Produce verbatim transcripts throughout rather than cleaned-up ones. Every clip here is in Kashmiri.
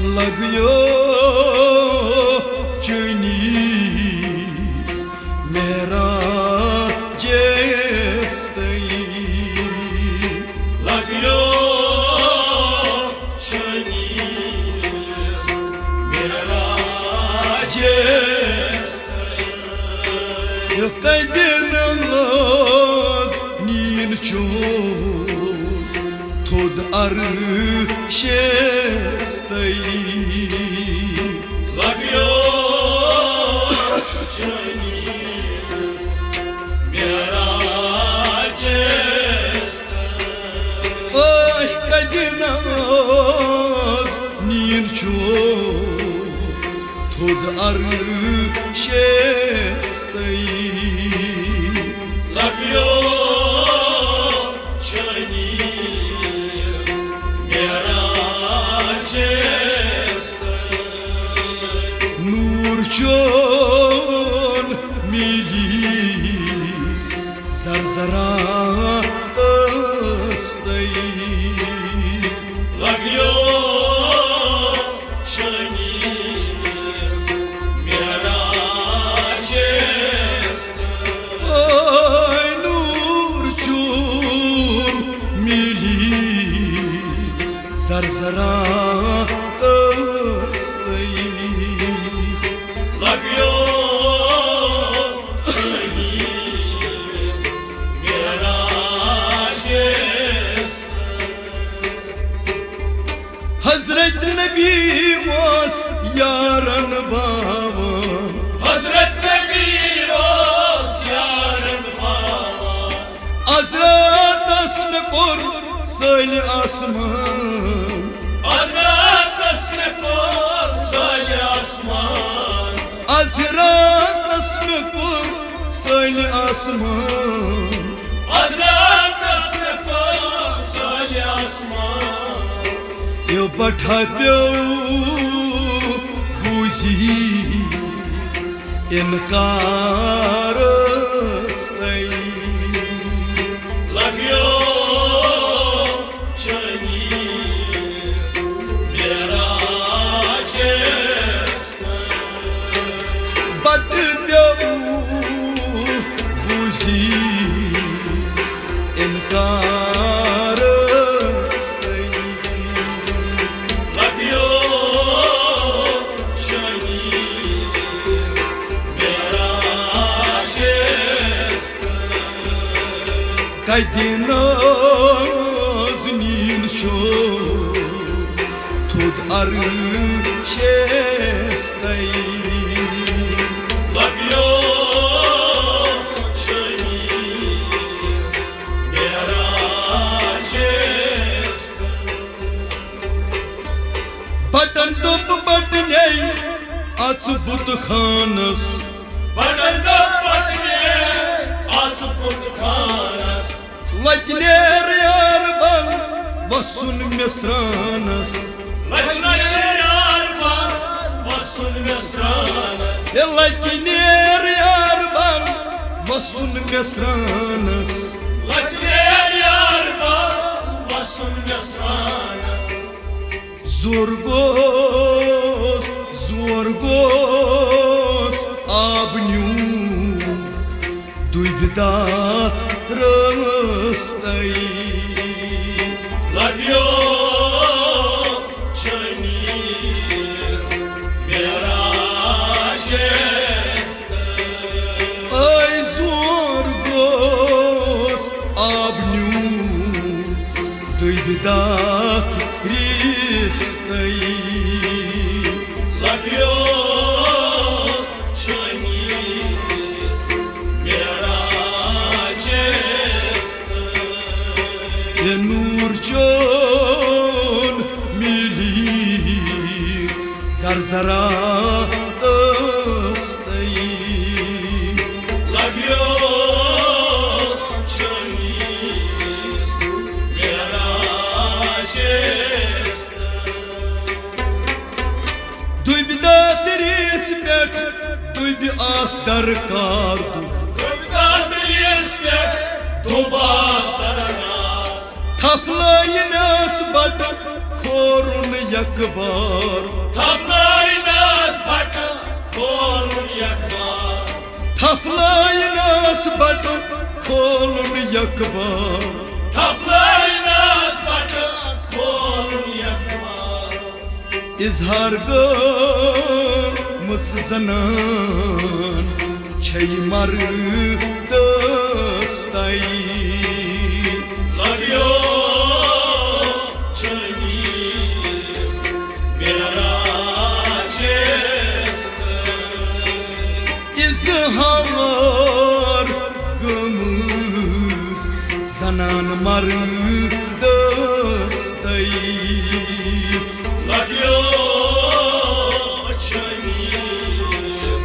لگیو چٲنِس معراجس تئی۔ لگیو چٲنِس معراجس تئی۔ کتہِ نہٕ لٲز نیٖن چون تھوٚد عرشس تئی۔ لگیو چٲنِس معراجس تئی۔ اوے کتہِ نہٕ لٲز نیٖن چون تھوٚد عرشس تئی۔ لگیو چٲنِس معراجس تئی۔ نوٗر چون میلی زرزراتس تئی۔ لگیو چٲنِس معراجس تئی۔ اے نوٗر چون میلی زرزراتس تئی۔ لگیو چٲنِس معراجس تئی۔ حضرت نبی اوس یارن باوان۔ حضرت نبی اوس یارن باوان۔ از راتس مےٚ کوٚر سٲلہِ آسمان۔ از راتس مےٚ کوٚر سٲلہِ آسمان۔ از راتس مےٚ کوٚر سٲلہِ آسمان۔ از راتس مےٚ کوٚر سٲلہِ آسمان۔ یہِ بٹھا پیوٚو بوٗزی انکارس تئی۔ لگیو چٲنِس معراجس تئی۔ بٹہٕ پیوٚو بوٗزی انکارس تئی۔ لگیو چٲنِس معراجس تئی۔ کتہِ نہٕ لٲز نیٖن چون تھوٚد عرشس تئی۔ لگیو چٲنِس معراجس تئی۔ بٹن دوٚپ بٹنے اژ بُت خانس۔ بٹن دوٚپ بٹنے اژ بُت خانس۔ لتہِ نیر یار بل وسُن مےٚ سرانس۔ لتہِ نیر یار بل وسُن مےٚ سرانس۔ ہے لتہِ نیر یار بل وسُن مےٚ سرانس۔ لتہِ نیر یار بل وسُن مےٚ سرانس۔ زور گوٚوس، زور گوٚوس آب نیوٗن دُبۍ داتھ رٲس تئی۔ لگیو چٲنِس معراجس تئی۔ اے زور گوٚوس آب نیوٗن دُبۍ داتھ رِستَے۔ لگیو چٲنِس معراجس تہٕ۔ اے نوٗر چون مِلی زرزراتس تئی۔ لگیو چٲنِس معراجس تہٕ۔ دُبۍ داتریس پٮ۪ٹھ دُبۍ آس درکار دُبۍ۔ دُبۍ داتریس پٮ۪ٹھ دُبۍ آس درکار۔ تھپھ لٲیِن ٲس بٹہٕ کھولُن یکبار۔ تھپلاینس بٹہٕ کھولُن یکبار۔ تھپلاینس بٹہٕ کھولُن یکبار۔ تھپلاینس بٹہٕ کھولُن یکبار۔ اظہار گٔمٕژ زنان چھے مردس تئی۔ لگیو چٲنِس معراجس تئی۔ اظہار گٔمٕژ زنان مردس تئی۔ لگیو چٲنِس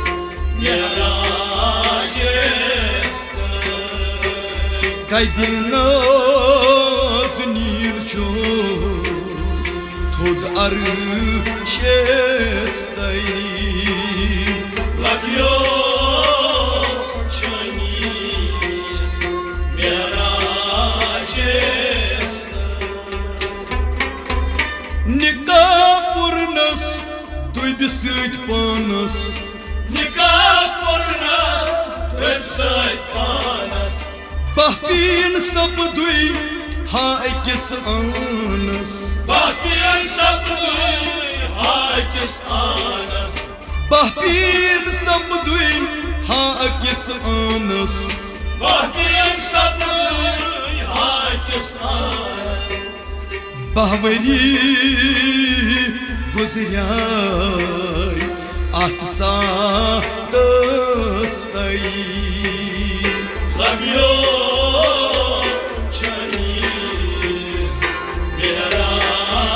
معراجس تئی۔ کدی ناز نیٖل چوٚو تھوٚد عرشس تئی۔ لگیو چٲنِس معراجس تئی۔ نکاح پوٚرنس دُبہِ سۭتۍ پانس۔ نکاح پوٚرنس دُبہِ سۭتۍ پانس۔ بہہ پیٖن سپدُے ہا أکِس آنس۔ بہہ پیٖن سپدُے ہا أکِس آنس۔ بہہ پیٖن سپدُے ہا أکِس آنس۔ بہہ پیٖن سپدُے ہا أکِس آنس۔ بہہ ؤری گُزریے اتھ ساتس تئی۔ لگیو چٲنِس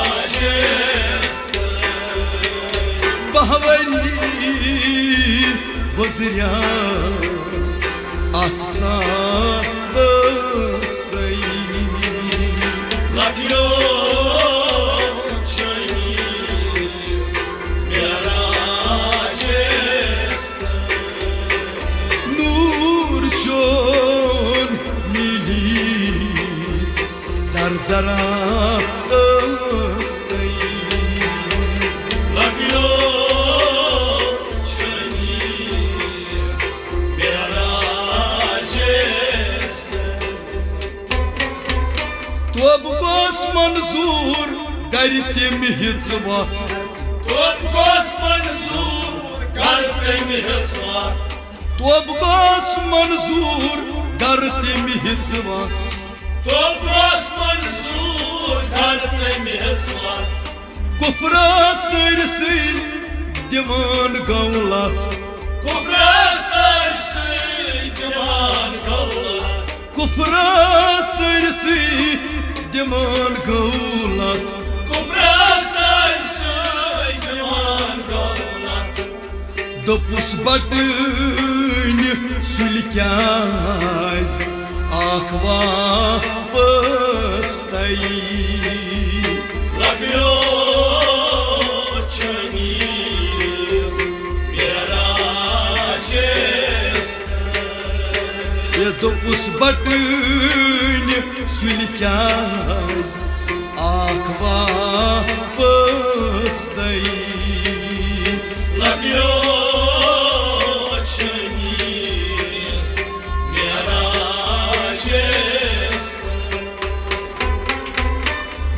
معراجس تئی۔ بہہ ؤری گُزریے اتھ ساتس تئی۔ لگیو چٲنِس معراجس تئی۔ نوٗر چون میٖلی زرزراتس تئی۔ لگیو چٲنِس معراجس تئی۔ توبہٕ گوٚس منظوٗر گرِ تٔمۍ ہیٚژ وتھ۔ توبہٕ گوٚس منظوٗر گرِ تٔمۍ ہیٚژ وتھ۔ توبہٕ گوٚس منظوٗر گرٕ تٔمۍ ہیٚژ وتھ۔ توبہٕ گوٚس منظوٗر گرٕ تٔمۍ ہیٚژ وتھ۔ کفرس سٲرسٕے دِوان گوٚو لتھ۔ کفرس سٲرسٕے دِوان گوٚو لتھ۔ کفرس سٲرسٕے دِوان گوٚو لتھ۔ کفرس سٲرسٕے دِوان گوٚو لتھ۔ دوٚپُس بٹہٕ سُلہِ کیٛازِ آکھ واپس تئی؟ لگیو چٲنِس معراجس تئی۔ ہے دوٚپُس بٹہٕ سُلہِ کیٛازِ آکھ واپس تئی؟ لگیو چٲنِس معراجس تئی۔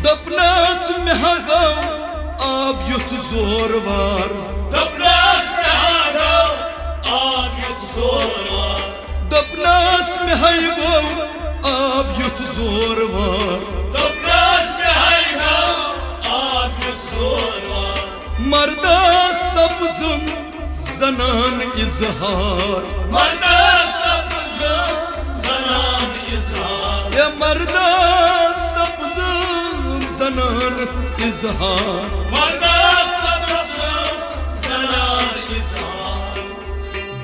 دوٚپنس مےٚ ہا گوٚو آب یُتھ زورٕ وار۔ دوٚپنس مےٚ ہا گوٚو آب یُتھ زورٕ وار۔ دوٚپنس مےٚ ہا گوٚو آب یُتھ زورٕ وار۔ دوٚپنس مےٚ ہا گوٚو آب یُتھ زورٕ وار۔ مردس سپزن زنان اظہار۔ مردس سپزن زنان اظہار۔ ہے مردس سپزن زنان اظہار۔ مردس سپزن زنان اظہار۔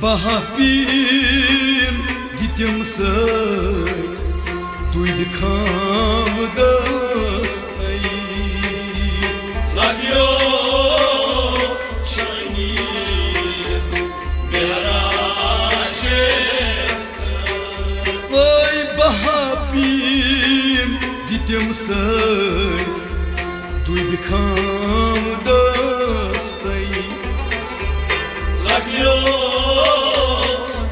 بہہ پیٖن دِتِم سۭتۍ دُبہِ خامدس تئی۔ لگیو چٲنِس معراجس تئی۔ وٲے بہہ پیٖن دِتِم سۭتۍ دُبہِ خام دستَے۔ لگیو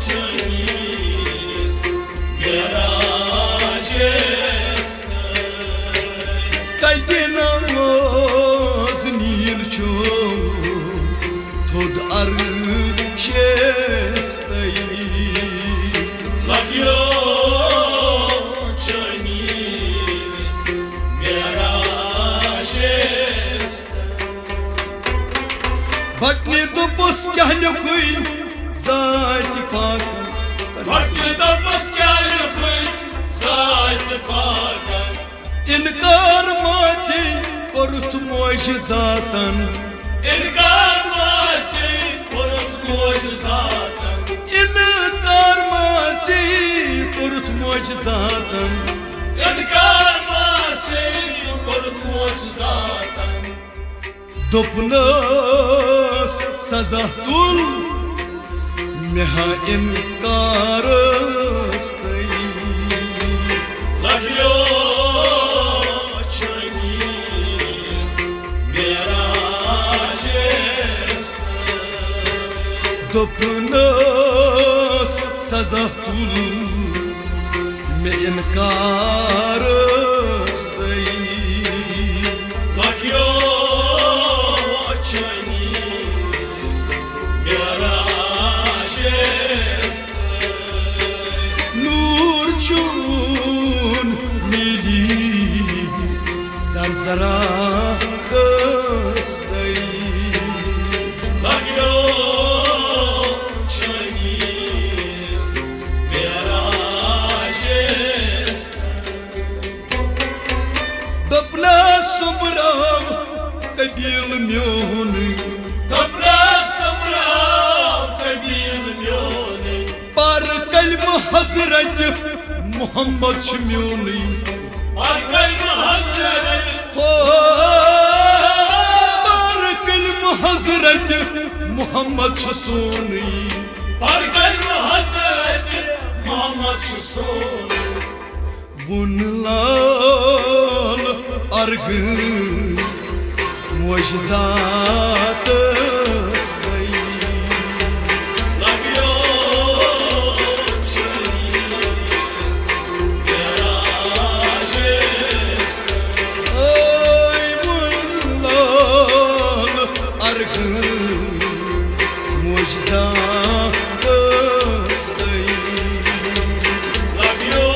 چٲنِس معراجس تہٕ۔ کتہِ نماز نیٖل چھُ تھوٚد عرشس تہٕ۔ لگیو چٲنِس معراجس تہٕ۔ بٹنہِ دوٚپُس، کیٛاہ لیوٚکھُے ذاتِ پاکن؟ بٹنہِ دوٚپُس، کیٛاہ لیوٚکھُے ذاتِ پاکن؟ انکار ما ژےٚ کوٚرُتھ معجزاتن؟ انکار ما ژےٚ کوٚرُتھ معجزاتن؟ انکار ما ژےٚ کوٚرُتھ معجزاتن؟ انکار ما ژےٚ کوٚرُتھ معجزاتن؟ دوٚپنَس، سزا تُل مےٚ ہا انکارس تہٕ۔ لگیو چٲنِس معراجس تہٕ۔ دوٚپنَس، سزا تُل مےٚ انکارس تہٕ۔ لگیو چٲنِس معراجس تہٕ۔ نوٗر چون میلی زرزرا کس تہٕ۔ لگیو چٲنِس معراجس تہٕ۔ دوٚپنَس، سوٚمبراو قبیٖلہٕ میون۔ دوٚپنَس، سوٚمبراو قبیٖلہٕ میون۔ پر کلمہٕ حضرت محمد چھُ میونُے۔ پر کلمہٕ حضرت۔ ہو، پر کلمہٕ حضرت محمد چھُ سونُے۔ پر کلمہٕ حضرت محمد چھُ سونُے۔ ووٚن لال ارغ معجزاتس تہٕ۔ لگیو چٲنِس معراجس تہٕ۔ اے ووٚن لال ارغ معجزاتس تہٕ۔ لگیو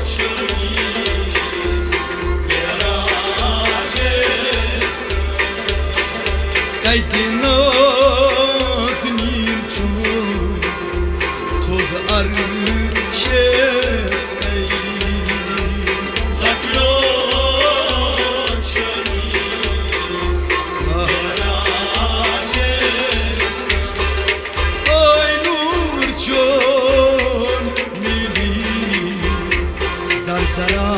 چٲنِس معراجس تہٕ۔ کتہِ ناز نیٖل چھُ تھوٚد عرشس تہٕ۔ لگیو چٲنِس معراجس تہٕ۔ اے نوٗر چون میلی زرزرا